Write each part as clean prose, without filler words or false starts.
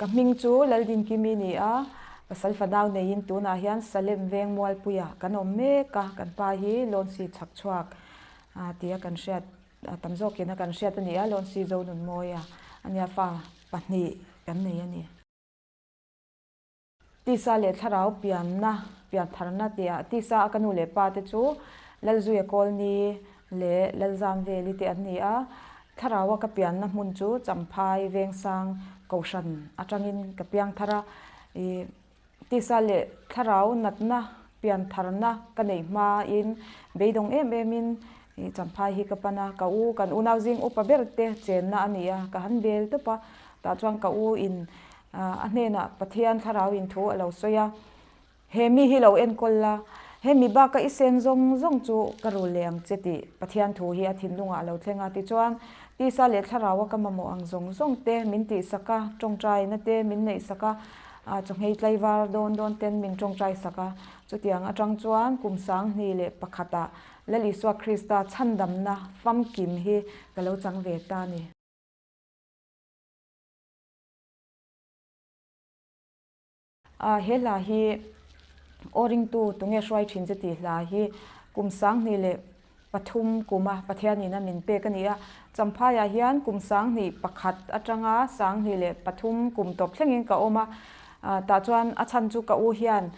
Ka hming chu Laldinkimi ni a, pasal fanau neiin tunah hian Salem veng Mualpuia kan awm mek a, kan pa hi Lawnsi chhak chhuak tia kan hriat tam zawkin a kan hriat a ni a, Lawnsi Zonunmawia a nia fa pahnih kan nei a ni. Tisa leh thlarau pianna, piantharna tihah tisa a ka nu leh pa te chu Lalzuia Kawlni leh Lalzamveli te an ni a. Thlarau a ka pianna hmun chu Champhai Vengsang Kohhran atangin ka piang thar a. I tisa leh thlarau natna piantharna ka neih hmain beidawng em emin i Champhai hi ka pan a. Ka u, kan unau zing upa ber te chenna a ni a, ka han bel tawp a. Tah chuan ka u in A hnenah Pathian thlarau in thu a lo sawi a, He mi hi lo enkawl la, he mi baka i sen zawng zawng chu ka rul leh ang che tih Pathian thu hi a thinlungah a lo thleng a. Tichuan, tisa leh thlaraua ka mamawh ang zawng zawng te min tihsak a, tawngtaina te min neihsak a, chawhngei tlaivar dawn dawn ten min tawngtai sak a. Chutiang atang chuan kum 2001ah Lal Isua Krista chhandamna famkim hi ka lo chang ve ta a ni. A he hla hi aw ringtu tunge hruai thin che tih hla hi kum 2003 kuma Pathianin a min pek a ni a. Champhaiah hian kum 2001 atanga 2003 kum tawp thlengin ka awm a. Tah chuan a chhan chu ka u hian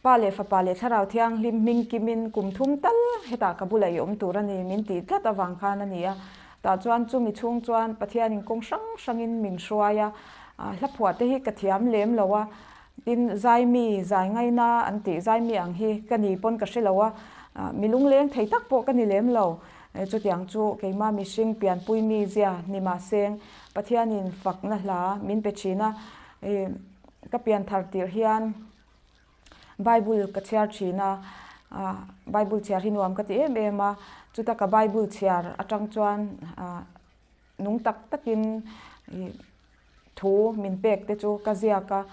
Pa leh Fapa leh Thlarau Thianghlim hming kimin kum thum tal hetah ka bulah i awm tur a ni min tih tlat avang khan a ni a. Tah chuan chumi chhung chuan Pathianin kawng hrang hrangin min hruai a, hla phuah te hi ka thiam lem lo a, tin zaimi, zai ngaina an tih zaimi ang hi ka ni pawn ka hre lo a, mi lungleng thei tak pawh ka ni lem lo. Chutiang chu keimah mihring pianpui mi zia ni mahseng Pathianin fakna hla min pe thin a, ka pianthar tirh hian Bible ka chhiar thin a, Bible chhiar hi nuam ka ti em em a, chuta ka Bible chhiar atang chuan nung tak takin thu min pek te chu ka ziak a,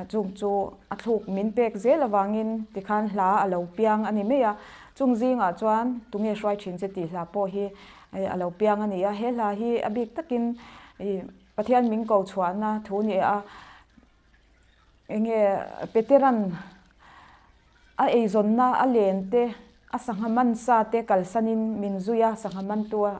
chung chu a thluk min pek zel avangin tikhan hla a lo piang a ni mai a, chung zingah chuan tunge hruai thin che tih hla pawh hi a lo piang a ni a, he hla hi a bik takin Pathian min ko chhuahna thu ni a. Enge Peteran a eizawnna a len te, a sangha man sa te kalsanin min zui a, sangha mantu a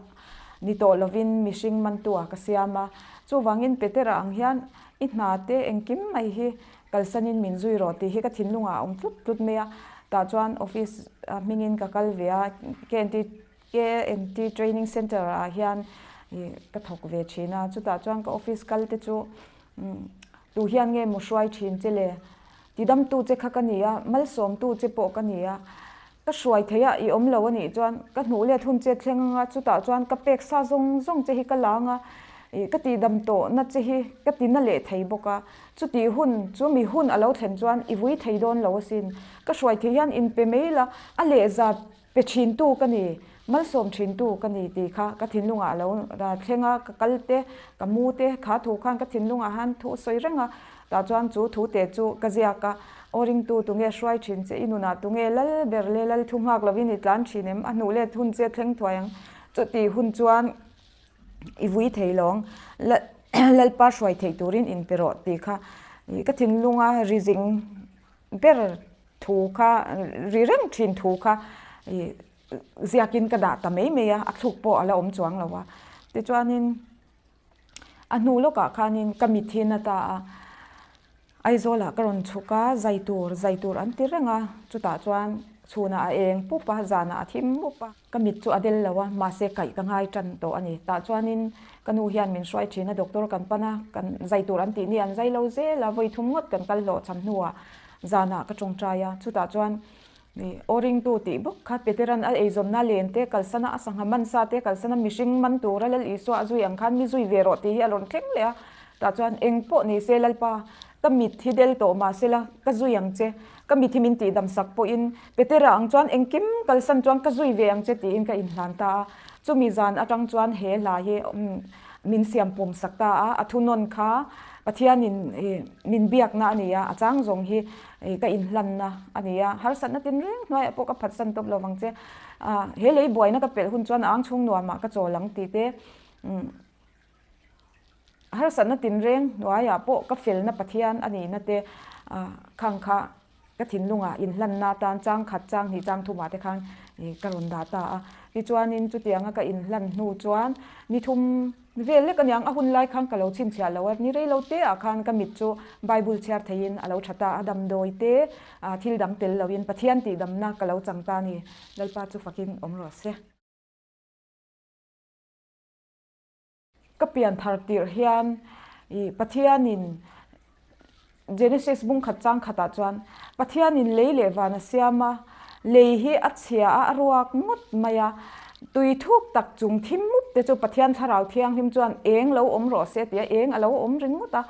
ni tawh lovin mihring mantu ah ka siam a. Chuvangin Petera ang hian i hna te engkim mai hi kalsanin min zui rawh tih hi ka thinlungah a awm tlut tlut mai a. Tah chuan office hmingin ka kal ve a, KNT KNT Training Centre ah hian ka thawk ve thin a. Chutah chuan ka office kal te chu Tu hian nge maw hruai thin che le? Tidamtu che kha ka ni a, malsawmtu che pawh ka ni a. Ka hruai thei a, i awm lo a nih chuan ka hnuh let hun che thleng anga chutah chuan ka pek sa zawng zawng che hi ka la anga, ka tihdam tawhna che hi ka ti na leh thei bawk a. Chutih hun chu mi hun a lo thlen chuan i vui thei dawn lo asin. Ka hruai thei hian inpe mai la, a lehzat Pe thintu ka ni, malsawm thintu ka ni tih kha ka thinlungah a lo thleng a, ka kal te, ka mu te, kha thu khan ka thinlungah han thu sawi reng a, tah chuan chu thu te chu ka ziak a, aw ringtu tunge hruai thin che, i nunah tunge lal ber le lal thu nghak lovin i tlan thin em, a hnuh let hun che thleng thuai ang, chutih hun chuan i vui thei lawng, Lalpa hruai theih turin inpe rawh tih kha ka thinlunga rizing ber thu kha ri reng thin thu kha ih ziakin ka dah ta mai mai a, a thluk pawh a la awm chuang lo a. Tichuanin a hnu lawkah khanin ka mit hi na ta a, Aizawlah ka rawn chhuk a, zai tur zai tur an ti reng a, chutah chuan chhunah a eng pup a, zanah a thim mup a. Ka mit chu a del lo a, mahse kaih ka ngai tan tawh a ni. Tah chuanin ka nu hian min hruai thin a, doctor kan pan a, kan zai tur an tih ni an zai lo zel a, vawi thum ngawt kan kal hlawh cham hnuah zanah ka tawngtai a, chutah chuan aw ringtu tih bawk kha Peteran a eizawnna len te kalsana a sangha man sa te kalsana mihring man tura Lal Isua a zui ang khan mi zui ve rawh tih hi a rawn thleng leh a, tah chuan eng pawh ni se Lalpa ka mit hi del tawh mahsela ka zui ang che, ka mit hi min tihdam sak pawhin Petera ang chuan engkim kalsan chuan ka zui ve ang che tiin ka inhlan ta a, chumi zan atang chuan he hla hi min siam pawm sak ta a, a thunawn kha Pathianin min biakna a ni a, a chang zawng hi ka inhlanna a ni a, harsatna tinreng hnuaiah pawh ka phatsan tawp lo vang che, he lei buaina ka pelh hun chuan a ang chhung nuamah ka chawl ang tih te. Harsatna tinreng hnuaiah pawh ka felna Pathian a nihna te khang kha ka thinlungah inhlanna atan chang khat, chang hnih, chang thumah te khan ka rawn dah ta a. Tichuanin chutianga ka inhlan hnu chuan ni thum vel lek aniang a hun lai khan ka lo chhinchhiah lo a, ni rei lo te ah khan ka mit chu Bible chhiar theihin a lo tha ta a, damdawi te thil dang tel loin Pathian tihdamna ka lo chang ta a ni. Lalpa chu fakin awm rawh se. Ka pian thar tirh hian i Pathianin Genesis bung khat chang khatah chuan Pathianin lei leh van a siam a, lei hi a chhia a, a ruak ngawt mai a, tui thuk tak chung thim mup te chu Pathian Thlarau Thianghlim chuan eng lo awm rawh se ti a, eng a lo awm ringawt a,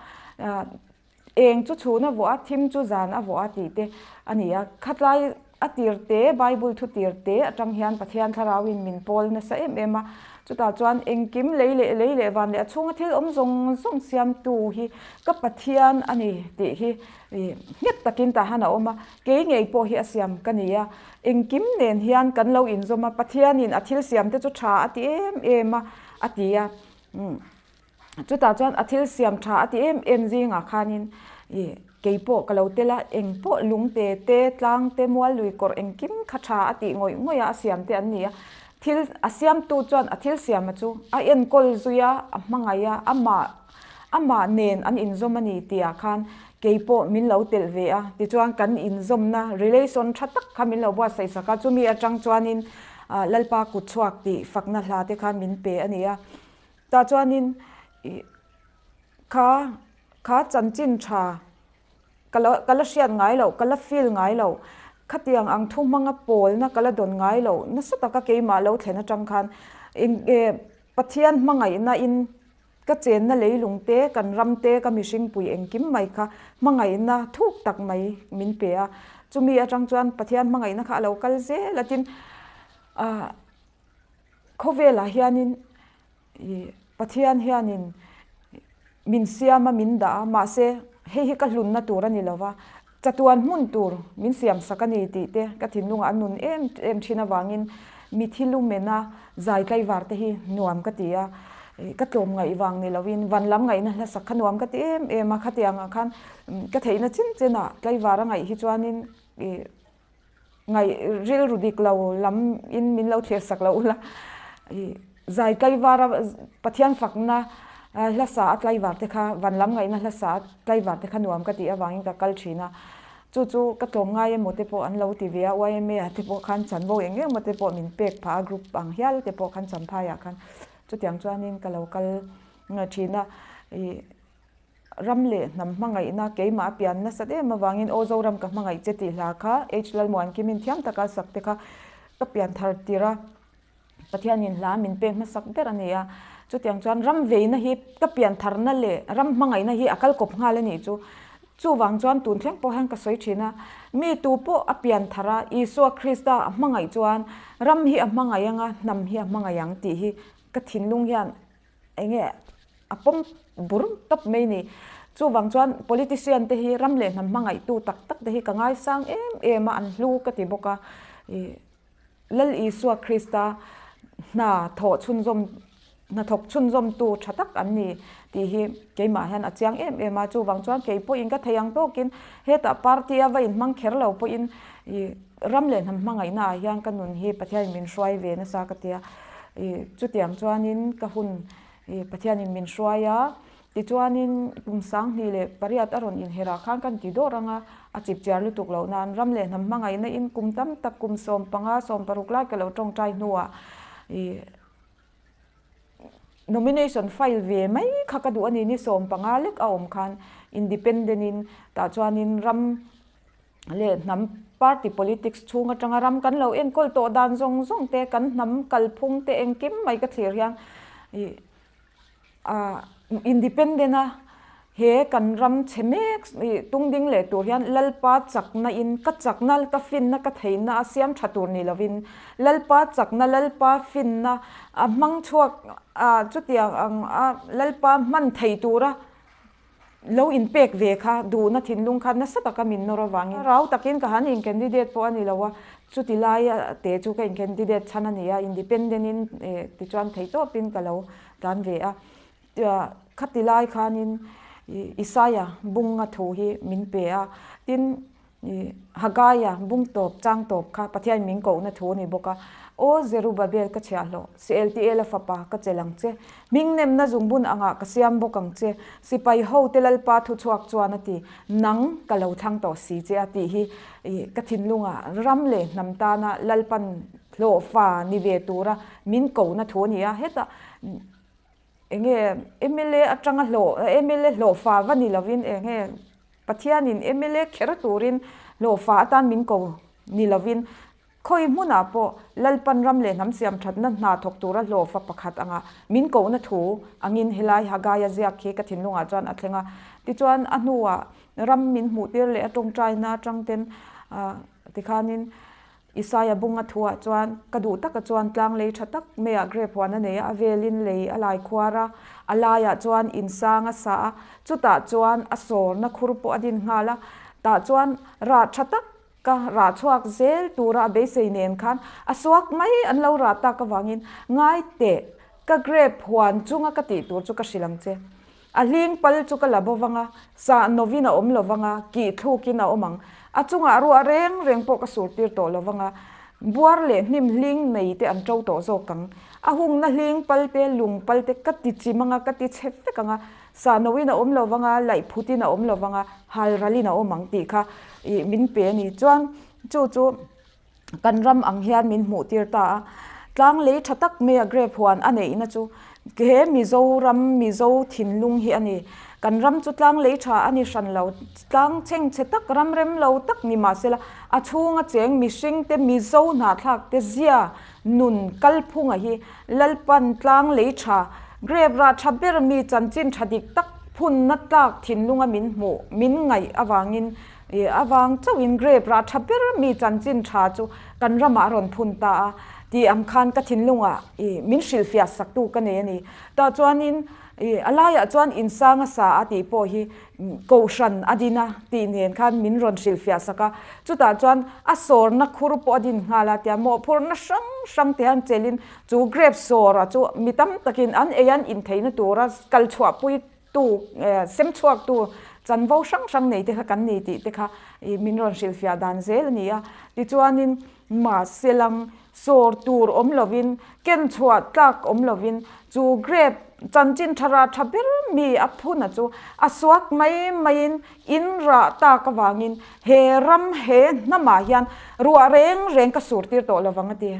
Eng chu chhun a vuah a, thim chu zan a vuah a tih te a ni a. Khatlai a tir te, Bible thu tir te atang hian Pathian Thlarauin min pawl nasa em em a. Chutah chuan engkim lei leh lei leh van leh a chhunga thil awm zawng zawng siamtu hi ka Pathian a ni tih hi nghet takin tah han a awm a. Kei ngei pawh hi a siam ka ni a. Engkim nen hian kan lo inzawm a, Pathianin a thil siamte chu tha a ti em em a, a ti a. Chutah chuan a thil siam tha a ti em em zingah khanin ih kei pawh ka lo tel a, eng pawh lungte te, tlang te, mual lui kawrh engkim kha tha a tih ngawih ngawih a, a siam te an ni a. Thil a siamtu chuan a thil siama chu a enkawl zui a, a hmangaih a, amah amah nen an inzawm a ni tihah khan kei pawh min lo telh ve a. Tichuan kan inzawmna relation tha tak kha min lo buatsaih sak a, chumi atang chuanin Lalpa kutchhuak tih fakna hla te khan min pe a ni a. Tah chuanin ih kha kha chanchin tha ka la ka la hriat ngai loh ka la feel ngai loh khatiang ang thu hmanga pawlna ka la dawn ngai loh nasa taka keimah lo thlen atang khan eng eh Pathian hmangaihna in ka chenna leilung te kan ram te ka mihring pui engkim mai kha hmangaihna thuk tak mai min pe a chumi atang chuan Pathian hmangaihna kha a lo kal zel a tin ah. Khawvelah hianin ih Pathian hianin min siam a, min dah a, mahse hei hi ka hlunna tur a ni lo va, chatuan hmun tur min siam sak a ni tih te ka thinlungah a nun em em thin avangin mithi lumena zai tlaivar te hi nuam ka ti a, ka tlawm ngaih vang ni loin van lam ngaihna hla sak kha nuam ka ti em em a, khatiangah khan ka theihna chin chinah tlaivar a ngaih hi chuanin ih Ngaih rilru dik lo lam in min lo thlir sak lo ula, i zai tlaivar a Pathian fakna hlasa a tlaivar te kha van lam ngaihna hlasa a tlaivar te kha nuam ka tih avangin ka kal thin a, chu chu ka tlawm ngai emaw te pawh an lo ti ve a, yma ah te pawh khan chanvo eng eng emaw te pawh min pek phah a, group ang hial te pawh khan Champhai ah khan chutiang chuanin ka lo kal thin a, i. Ram leh hnam hmangaihna keimah a pian nasat em avangin Aw Zoram ka hmangaih che tih hla kha H Lalmuankimin thiam taka a sak te kha ka pian thar tir a, Pathianin hla min pek hmasak ber a ni a. Chutiang chuan ram veina hi ka pian tharna leh ram hmangaihna hi a kal kawp nghal a nih chu. Chuvang chuan tun thleng pawh hian ka sawi thin a, mi tu pawh a pian thar a, Isua Krista a hmangaih chuan ram hi a hmangaih ang a, hnam hi a hmangaih ang tih hi ka thinlung hian Eng nge a pawm bur tawp mai ni. Chuvang chuan politician te hi ram leh hnam hmangaihtu tak tak te hi ka ngaisang em em a, an hlu ka ti bawk a. Ih Lal Isua Krista hna thawh chhunzawm hna thawk chhunzawmtu tha tak an ni tih hi keimah hian a chiang em em a. Chuvang chuan kei pawhin ka thei ang tawkin hetah party a va inhmang kher lo pawhin ih ram leh hnam hmangaihna ah hian ka nun hi Pathianin min hruai ve nasa ka ti a. Ih chutiang chuanin ka hun ih Pathianin min hruai a, tichuanin kum 2008 a rawn inherh ah khan kan ti dawr ang a, a chip chiar lutuk loh nan ram leh hnam hmangaihna in kum tam tak kum 15, 16 lai ka lo tawngtai hnuah ih nomination file ve mai kha ka duh a ni, ni 15 lek a awm khan independent in tah chuanin ram leh hnam party politics chhung atanga ram kan lo enkawl tawh dan zawng zawng te, kan hnam kalphung te engkim mai ka thlir hian ih ah independent a he kan ram chhe mek ih tung ding leh tur hian Lalpa chakna in ka chakna ka finna ka theihna a siam tha tur ni lovin Lalpa chakna Lalpa finna a hmang chhuak ah chutiang ang a Lalpa hman thei tura Lo inpek ve kha duhna thinlung kha nasa taka min nawr avangin rau takin ka han in candidate pawh a ni lo a, chuti lai te chu ka in candidate chhan a ni a, independent in tichuan theihtawpin ka lo tlan ve a. Khati lai khanin Isaia bunga thu hi min pe a, tin Hagaia bung tawp chang tawp kha Pathian min kohna thu a ni bawk a, Aw Zerubabel ka chhiahhlawh, Sealtiela fapa ka chelh ang che, hming nemna zungbun angah ka siam bawk ang che, sipai hote Lalpa thuchhuak chuan a ti, nang ka lo thlang tawh si che a tih hi ka thinlungah ram leh hnam tana Lalpan hlawhfa ni ve tura min kohna thu a ni a, hetah Enge mla atanga hlawh mla hlawhfa va ni lovin enge Pathianin mla kher turin hlawhfa atan min ko ni lovin khawi hmunah pawh Lalpan ram leh hnam siam thatna hna thawk tura hlawhfa pakhat anga min kohna thu angin helai Hagaia ziak khi ka thinlungah chuan a thleng a. Tichuan a hnuah ram min hmuhtir leh a tawngtaina atang ten tikhanin Isaia bunga thuah chuan, Ka duh taka chuan tlang lei tha tak maiah grape huan a nei a, a velin lei a lai khuar a, a laiah chuan insang a sa a, chutah chuan a sawrna khur pawh a din nghal a, tah chuan rah tha tak ka rah chhuak zel tura a beisei nen khan a suak mai an lo rah tak avangin, Ngai teh, ka grape huan chunga ka tih tur chu ka hrilh ang che. A hling pal chu ka la bo vang a, sah novin a awm lo vang a, kih thlukin a awm ang. A chungah ruah reng reng pawh ka sur tir tawh lo vang a, buar leh hnim hling nei te an ṭo tawh zawk ang. A hungna hling pal te, lung pal te ka ti chim ang a, ka ti chhe vek ang a, sah noin a awm lo vang a, laih phutin a awm lo vang a, hal ralin a awm ang tih kha ih min pe a ni. Chuan chu chu. Kan ram ang hian min hmuh tir ta a, tlang lei tha tak maia grape huan a neihna chu he Mizoram Mizo thinlung hi a ni. Kan ram chu tlang lei tha a ni hran lo, tlang chhengchhe tak ram rem lo tak ni mahsela a chhunga cheng mihring te Mizo hnahthlak te zia nun kalphunga hi Lalpan tlang lei tha grape rah tha ber mi chanchin tha dik tak phunna tlak thinlunga min hmuh min ngaih avangin I avang chauhin grape rah tha ber mi chanchin tha chu kan ramah a rawn phun ta a tih ang khan ka thinlungah i min hrilhfiah saktu ka nei a ni. Tah chuanin i a laiah chuan insang a sa a tih pawh hi kohhran a din a tih nen khan min rawn hrilhfiah sak a. Chutah chuan a sawrna khur pawh a din nghal a tia mawhphurhna hrang hrang te han chelin chu grape sawra chu mi tam takin an ei an intheihna tura kal chhuahpui Tu, sem chhuak tu chanvo hrang hrang nei te kha kan ni tih te kha min rawn hrilhfiah dan zel a ni a. Tichuanin mahse lang sawr tur awm lovin, ken chhuah tlak awm lovin chu grape chanchin tha rah tha ber mi a phuna chu a suak mai maiin in rah tak avangin he ram he hnamah hian ruah reng reng ka sur tir tawh lovang a ti.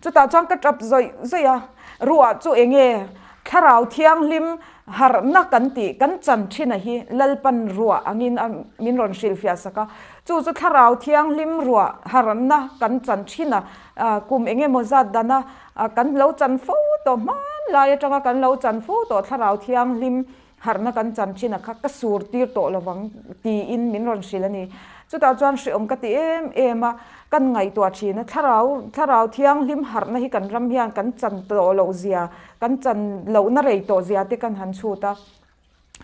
Chutah chuan ka tap zawih zawih a, ruah chu eng nge Thlarau Thianghlim harhna kan tih kan chan thin a hi Lalpan ruah angin a min rawn hrilhfiah sak a, chu chu Thlarau Thianghlim ruah harhna kan chan thin a, kum eng emaw zat dana kan lo chan fo tawh hmanlai atanga kan lo chan fo tawh Thlarau Thianghlim Harhna kan chan thin a kha ka sur tir tawh lovang tiin min rawn hrilh a ni. Chutah chuan hreawm ka ti em em a, kan ngaihtuah thin a, thlarau thlarau thianghlim harhna hi kan ram hian kan chan tawh loh zia, kan chan lohna rei tawh zia te kan han chhut a.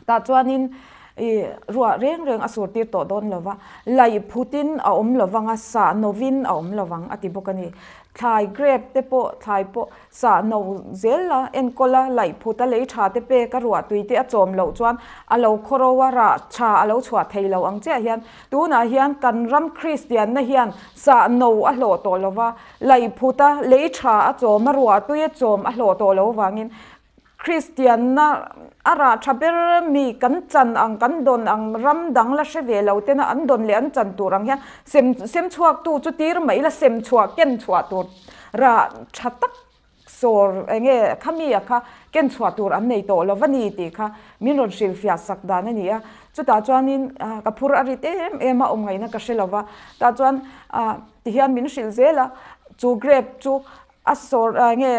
Tah chuanin ih ruah reng reng a sur tir tawh dawn lo va, laih phutin a awm lovang a, sah novin a awm lovang a ti bawk a ni. Thlai grape te pawh thlai pawh Sah no zel a, enkawl a, laih phut a, lei tha te pek a, ruah tui te a chawm loh chuan a lo khawro a, rah tha a lo chhuah thei lo ang chiah hian tunah hian kan ram Kristianna hian sah no a hlawh tawh lo va, laih phut a, lei tha a chawm a, ruah tui a chawm a hlawh tawh lo avangin Kristianna a rah tha ber mi kan chan ang, kan dawn ang, ram dang la hre ve lo tena an dawn leh an chan tur ang hian sem sem chhuaktu chu tir mai ila sem chhuah ken chhuah tur rah tha tak sawr eng nge khami a kha ken chhuah tur an nei tawh lo va ni tih kha min rawn hrilhfiah sak dan a ni a. Chutah chuanin ka phur a rit em em a, awm ngaihna ka hre lo va. Tah chuan tihian min hrilh zel a, chu grape chu a sawr eng nge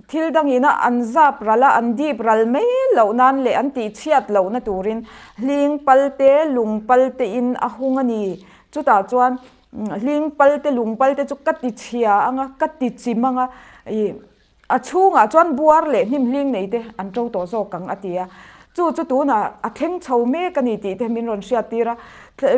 Thil dangina an zap ral a, an dip ral mai loh nan leh an tihchhiat lohna turin hling pal te, lung pal te in a hung a ni. Chutah chuan hling pal te, lung pal te chu ka ti chhia ang a, ka ti chim ang a, ih a chhungah chuan buar leh hnim hling nei te an to tawh zawk ang a ti a. Chu chu tunah a thleng chho mek a ni tih te min rawn hriattir a.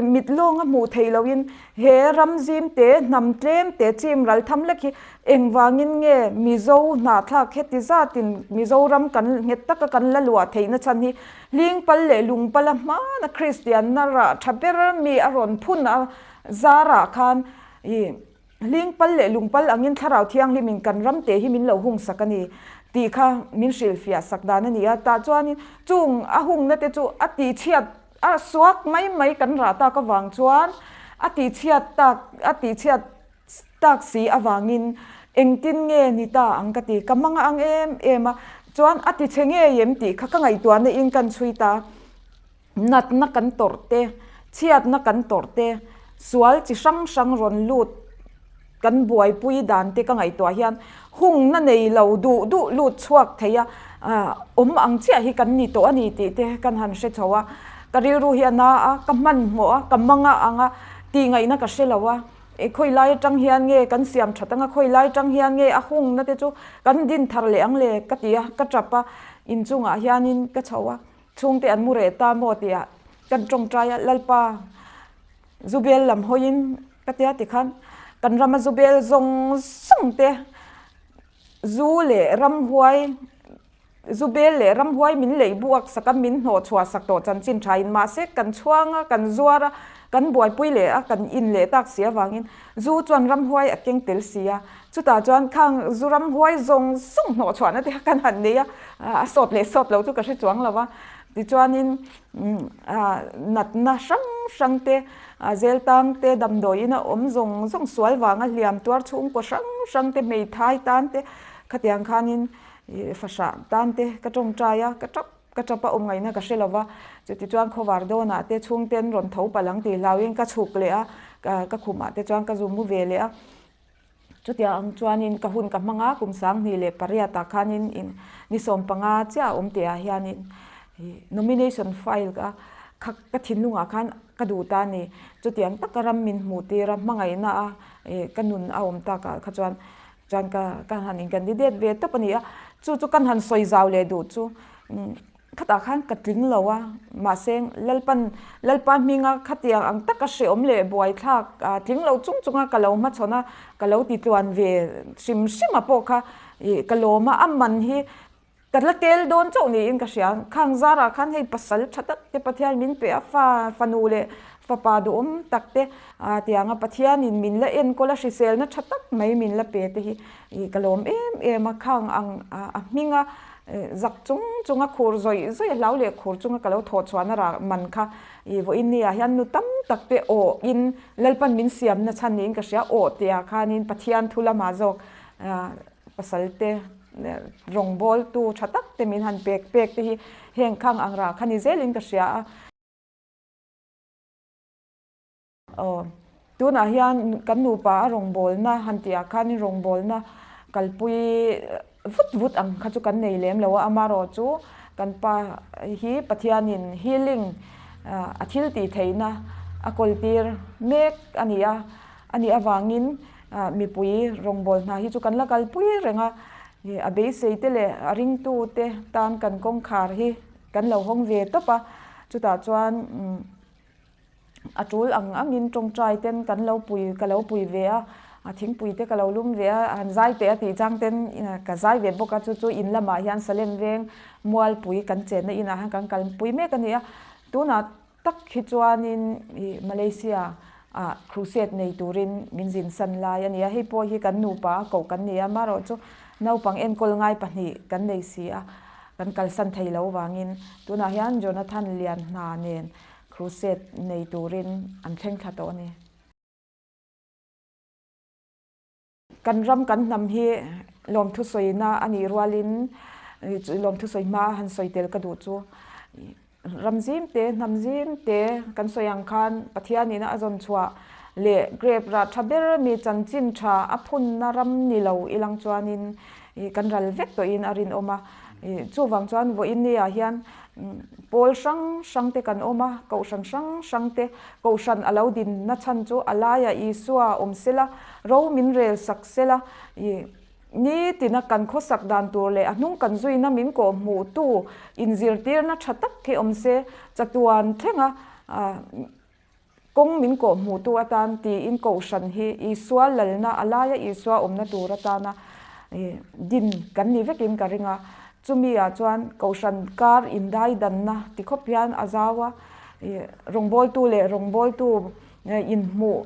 Mit lawnga hmuh theih lohin he ram zim te, hnam tlem te, chim ral tham lek hi engvangin nge Mizo hnahthlak heti zatin Mizoram kan nghet taka kan la luah theihna chhan hi Hlingpal leh Lungpala hmana Kristianna rah tha ber mi a rawn phun a zarah khan i Hlingpal leh lungpal angin Thlarau Thianghlimin kan ram te hi min lo hung sak a ni tih kha min hrilhfiah sak dan a ni a. Tah chuanin chung a hungna te chu a tihchhiat a suak mai mai kan rah tak avang chuan a tihchhiat tak a tihchhiat tak si avangin engtin nge ni ta ang ka ti. Ka hmang ang em em a, chuan a tichhe ngei em tih kha ka ngaihtuahna in kan chhui ta. Natna kan tawrh te, chhiatna kan tawrh te, sual chi hrang hrang rawn lut kan buaipui dan te ka ngaihtuah hian hungna nei lo duh duh lut chhuak thei a awm ang chiah hi kan ni tawh a ni tih te kan han hre chho a. Ka rilru hi a na a, ka hmanhmawh a, ka mang a ang a, tih ngaihna ka hre lo a. Khawi lai atang hian nge kan siam that anga, khawi lai atang hian nge a hungna te chu kan din thar leh ang le ka ti a, ka tap a, inchungah hianin ka chho a. Chhungte an mu reh ta maw tih ah kan tawngtai a, Lalpa Zubel lam hawiin ka tia tikhan kan rama Zubel zawng zawng te zu leh ramhuai Zubel leh ramhuai min leih buak sak a, min hnawh chhuah sak tawh chanchin tha in mahse kan chhuang a, kan zuar a, kan buaipui leh a, kan in leh tak si avangin zu chuan ramhuai a keng tel si a. Chutah chuan khang zu ramhuai zawng zawng hnawh chhuahna te kha kan han nei a, a sawt leh sawt lo chu ka hre chuang lo va. Tichuanin natna hrang hrang te, zel tang te, damdawiin a awm zawng zawng sual vanga hliam tuar chhungkaw hrang hrang te, hmeithai tan te khatiang khanin fahrah tan te ka tawngtai a, ka tap ka tap a awm ngaihna ka hre lo va. Chutichuan khawvar dawnah te chhungten rawn tho palh ang tih hlauhin ka chhuk leh a, ka khumah te chuan ka zu mu ve leh a. Chutiang ang chuanin ka hun ka hmang a, kum 2008 ah khanin in ni 15 chiah a awm tih ah hianin nomination file ka kha ka thinlungah khan ka duh ta a ni. Chutiang taka ram min hmuh tir a, hmangaihna a ka nun a awm tak ah kha chuan chuan ka ka han in candidate ve tawp a ni a. Chu chu kan han sawi zau leh duh chu Khatah khan ka tling lo a, mahse Lalpan Lalpa hminga khatiang ang taka hreawm leh buaithlak tling lo chung chunga ka lo hmachhawn a, ka lo ti tluan ve hrim hrim a pawh kha ih ka lawm a, a man hi ka la tel dawn chauh niin ka hria. Khang zarah khan hei pasal tha tak te Pathian min pe a, fa fanu leh fapa duhawm tak te tianga Pathianin min la enkawl a, hriselna tha tak mai min la pe te hi ih ka lawm em em a, khang ang a hminga Zak chung chunga khur zawih zawih a hlau leh khur chunga ka lo thawh chhuahna rah man kha i vawiin ni ah hian nu tam tak te aw in Lalpan min siamna chhan niin ka hria aw tih ah khanin Pathian thu lamah zawk pasal te rawngbawltu tha tak te min han pek pek te hi heng khang ang rah kha ni zelin ka hria a. Aw, tunah hian kan nupa a rawngbawlna han tih ah khanin rawngbawlna kalpui vut vut ang kha chu kan nei lem lo a, amaherawh chu kan pa hi Pathianin healing a thil tih theihna a kawltir mek a ni a, a nih avangin mipui rawngbawlhna hi chu kan la kalpui reng a, a beisei te leh a ringtu te tan kan kawngkhar hi kan lo hawng ve tawp a, chutah chuan. A tul ang angin tawngtai ten kan lo pui ka lo pui ve a, a thingpui te ka lo lum ve a, han zai teh a tih chang ten ka zai ve bawk a, chu chu in lamah hian Salem veng Mualpui kan chenna inah hian kan kalpui mek a ni a. Tunah tak hi chuanin ih Malaysia ah crusade nei turin min zin san lai a ni a, hei pawh hi kan nupa a koh kan ni a, amaherawh chu naupang enkawl ngai pahnih kan nei si a, kan kalsan thei lo vangin tunah hian Jonathan Lianhna nen Crusade nei turin an thleng thla tawh a ni. Kan ram kan hnam hi lawmthu sawina a nih rualin lawmthu sawi hma a han sawi tel ka duh chu ram zim te hnam zim te kan sawi ang khan Pathianin a zawn chhuah leh grape rah tha ber mi chanchin tha a phunna ram ni lo ilang chuanin kan ral vek tawhin a rinawm a. Chuvang chuan vawiin ni ah hian pawl hrang hrang te kan awm a, kohhran hrang hrang te kohhran a lo din na chhan chu a laiah Isua awm sela, ro min rel sak sela, ih Nitina kan khawsak dan tur leh a hnung kan zuina min kawh hmuhtu inzirtirna tha tak hi awm se, chatuan thlenga kawng min kawh hmuhtu atan tiin Kohhran hi Isua lalna a laia Isua awmna tur atana din kan ni vekin ka ring a. Chumi ah chuan Kohhran kar indaidanna ti khawp hian a zau a, rawngbawltu leh rawngbawltu inhmuh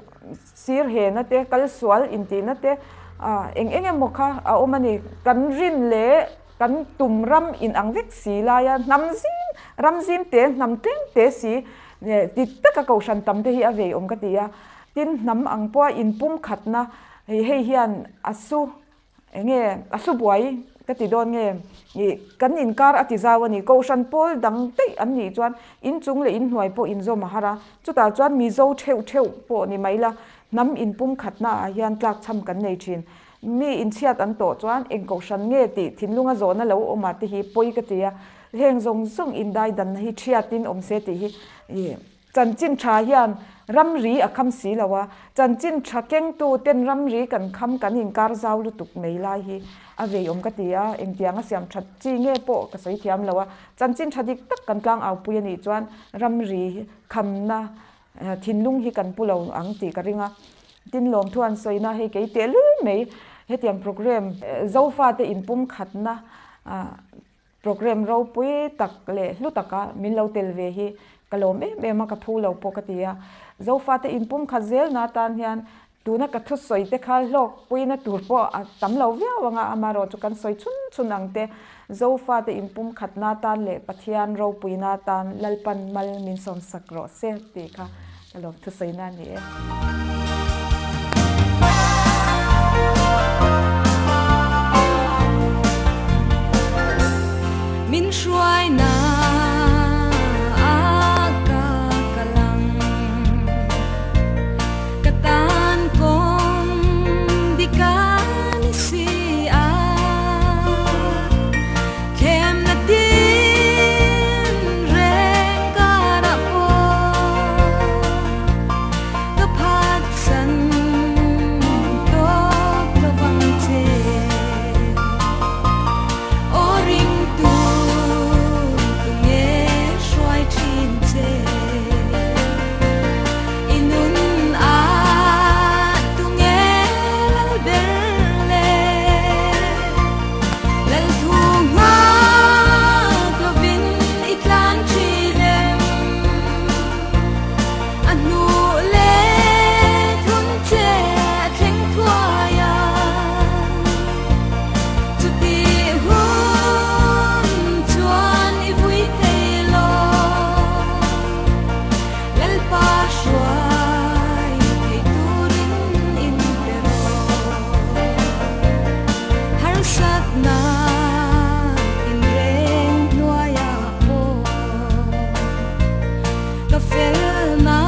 sir hena te, kal sual intihna te eng eng emaw kha a awm a ni. Kan rin leh kan tum ram inang vek si laia hnam zim, ram zim te, hnam tlem te si ti taka kohhran tam te hi a vei awm ka ti a. Tin, hnam ang pawha inpumkhatna hei hian a su Enge a su buai ka ti dawn nge? Ih, kan inkar a ti zau a ni. Kohhran pawl dang daih an nih chuan inchung leh inhnuai pawh inzawm a har a. Chutah chuan Mizo theuh theuh pawh ni mai la, hnam inpumkhatna ah hian tlakchham kan nei thin. Mi inchhiat an tawh chuan eng kohhran nge tih thinlunga zawhna lo awm ah te hi pawi ka ti a. Heng zawng zawng indaidanna hi thiatin awm se tih hi ih. Chanchin tha hian ramri a kham si lo a, chanchin tha kengtu ten ramri kan kham kan inkar zau lutuk mai lai hi a vei awm ka ti a, engtiang a siam that chi nge pawh ka sawi thiam lo a, chanchin tha dik tak kan tlang au pui a nih chuan ramri khamna thinlung hi kan pu lo ang tih ka ring a, tin lawmthu an sawina hei kei tehlul mai hetiang programme Zofate inpumkhatna Programme ropui tak leh hlu taka min lo tel ve hi ka lawm em em a, ka phu lo pawh ka ti a. Zofate inpumkhat zelna atan hian tuna ka thusawi te kha hlawkpuina tur pawh a tam lo viau ang a, amaherawh chu kan sawi chhun chhun ang te. Zofate inpumkhatna atan leh Pathian ropuina atan Lalpan mal min sawmsak rawh se tih kha ka lawm thusawina a ni e. Min hruaina a ka kal ang, ka tan kawng dik a ni si a, thlemna tin reng karah pawh ka phatsan tawp lovang che. Aw ringtu tunge hruai thin che? I nun a tunge lal ber le? Lal thu nghak lovin i tlan thin em? A hnu leh thun che a thleng thuai a, chuti hun chuan i vui thei lo. Lalpa hruai thei turin in pe rawh. Harsatna inreng hnuaiah pawh ka felna.